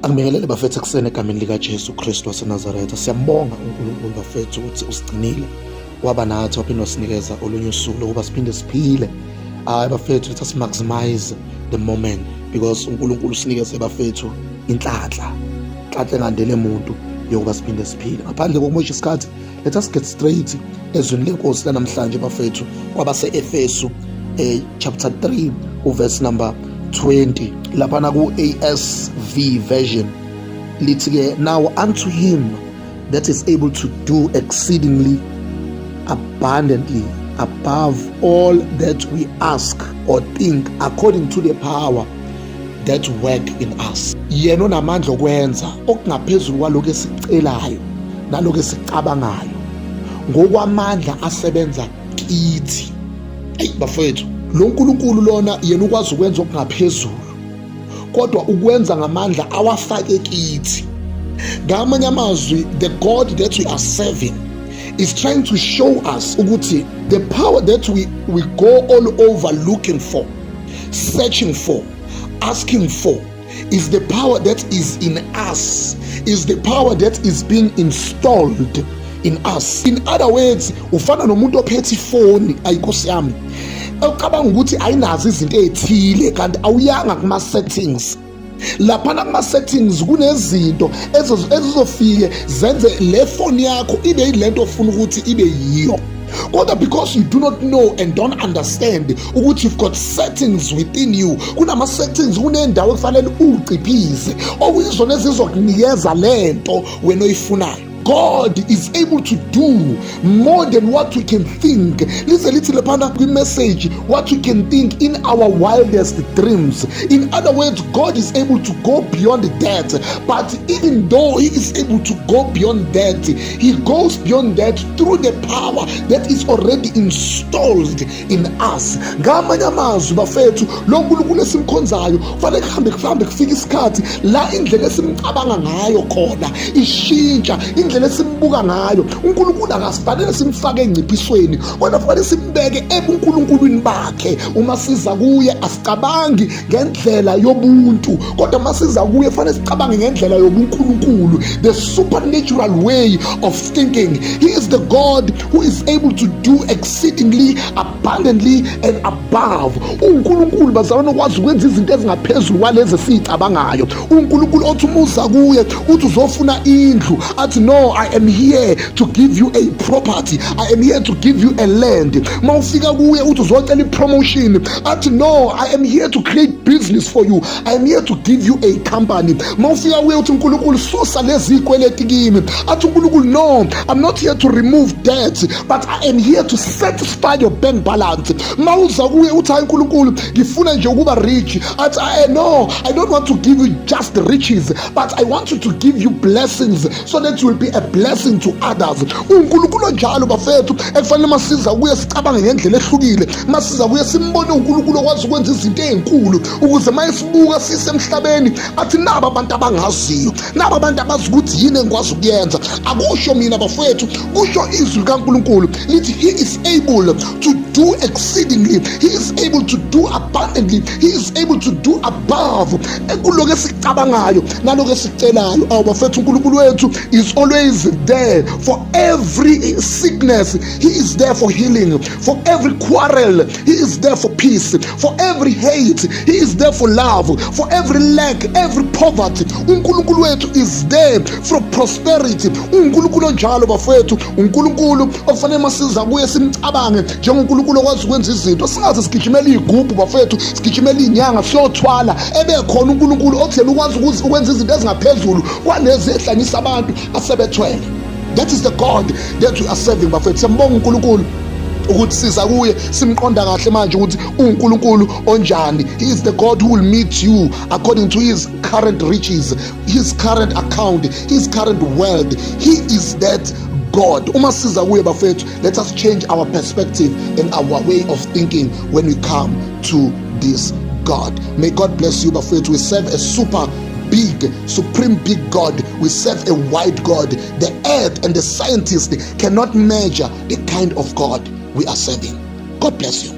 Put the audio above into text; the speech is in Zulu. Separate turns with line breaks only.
Angibingelele bafethu ekuseni egameni likaJesu Kristu waseNazaretha. Siyambonga uNkulunkulu bafethu ukuthi usigcinile waba nathi waphinde wasinikeza olunye usuku lokuba siphinde siphile. Hayi bafethu, let us maximize the moment because uNkulunkulu usinikeze bafethu inhlanhla, inhlanhla engandele muntu yokuba siphinde siphile. Ngaphandle kokumosha isikhathi, let us get straight ezwini lenkosi lanamhlanje bafethu, kwabase-Efesu chapter 3 uverse number 20 laphana ku-ASV version lithi-ke, "Now unto him that is able to do exceedingly abundantly above all that we ask or think, according to the power that work in us." Yena onamandla okwenza okungaphezulu kwalokhu esikucelayo nalokhu esikucabangayo ngokwamandla asebenza kithi. Eyi bafowethu, lo nkulunkulu lona yena ukwazi ukwenza okungaphezulu, kodwa ukwenza ngamandla awafake kithi. Ngamanye amazwi, the God that we are serving is trying to show us ukuthi the power that we go all over looking for, searching for, asking for is the power that is in us, is the power that is being installed in us. In other words, ufana nomuntu ophethe ifoni, ayinkosi yami, ocabanga ukuthi ayinazo izinto ezithile, kanti awuyanga kuma settings. Laphana kuma-settings kunezinto ezizofike zenze le foni yakho ibe yilento ofuna ukuthi ibe yiyo, kodwa because you do not know and don't understand ukuthi you've got settings within you, kunama-settings, kunendawo ekufanele uwuciphize okuyizona ezizokunikeza lento wena oyifunayo. God is able to do more than what we can think. Lize lithi lephana kwi-message, "What we can think in our wildest dreams." In other words, God is able to go beyond that. But even though he is able to go beyond that, he goes beyond that through the power that is already installed in us. Ngamanye amazwi bafethu, lo nkulunkulu esimkhonzayo kufanele kuhambe kufike isikhathi la indlela esimcabanga ngayo khona ishintsha, indlela esimbuka ngayo uNkulunkulu. Akasifanele simfake engciphisweni, kodwa kufanele simbeke ebunkulunkulwini bakhe. Uma siza kuye, asicabangi ngendlela yobuntu, kodwa uma siza kuye kufanele sicabange ngendlela yobunkulunkulu, the supernatural way of thinking. He is the God who is able to do exceedingly abundantly and above. UNkulunkulu bazalwane okwazi ukwenza izinto ezingaphezulu kwalezi esiyicabangayo. UNkulunkulu othi umusa kuye uthi uzofuna indlu, athi, "No, I am here to give you a property. I am here to give you a land." Mawufika kuye uthi uzocela ipromotion, athi, "No, I am here to create business for you. I am here to give you a company." Mawufika kuye uthi, "uNkulunkulu, susa lezi zikweleti kimi," athi uNkulunkulu, "No, I'm not here to remove debt, but I am here to satisfy your bank balance." Mawuza kuye uthi, "Hayi uNkulunkulu, ngifuna nje ukuba rich," athi, "No, I don't want to give you just riches, but I want you to give you blessings so that you will be a blessing to others." UNkulunkulu onjalo bafethu ekufanele masiza kuye sicabange ngendlela ehlukile, masiza kuye simbone uNkulunkulu okwazi ukwenza izinto ezinkulu, ukuze mayesibuka sisemhlabeni athi, "Naba abantu abangaziyo, naba abantu abazi ukuthi yini engikwazi ukuyenza." Akusho mina bafowethu, kusho izwi likaNkulunkulu, lithi he is able to do exceedingly, he is able to do abundantly, he is able to do above kuloko esikucabangayo naloko esikucelayo. Awu bafethu, uNkulunkulu wethu is always there. For every sickness, he is there for healing. For every quarrel, he is there for peace. For every hate, he is there for love. For every lack, every poverty, uNkulunkulu wethu is there for prosperity. UNkulunkulu onjalo bafowethu, uNkulunkulu ofanele masiza kuye simcabange njengoNkulunkulu okwazi ukwenza izinto. Singaze sigijimele iy'gubhu bafowethu, sigijimele iy'nyanga siyothwala, ebekhona uNkulunkulu othi yena ukwazi ukwenza izinto ezingaphezulu kwalezi ehlanyisa abantu asebethwele. That is the God that we are serving bafethu. Siyambonga uNkulunkulu ukuthi siza kuye simqonda kahle manje ukuthi uNkulunkulu onjani. He is the God who will meet you according to his current riches, his current account, his current wealth. He is that God. Uma siza kuye bafethu, let us change our perspective and our way of thinking when we come to this God. May God bless you bafethu. We serve a super big, supreme big God. We serve a wide God. The earth and the scientists cannot measure the kind of God we are serving. God bless you.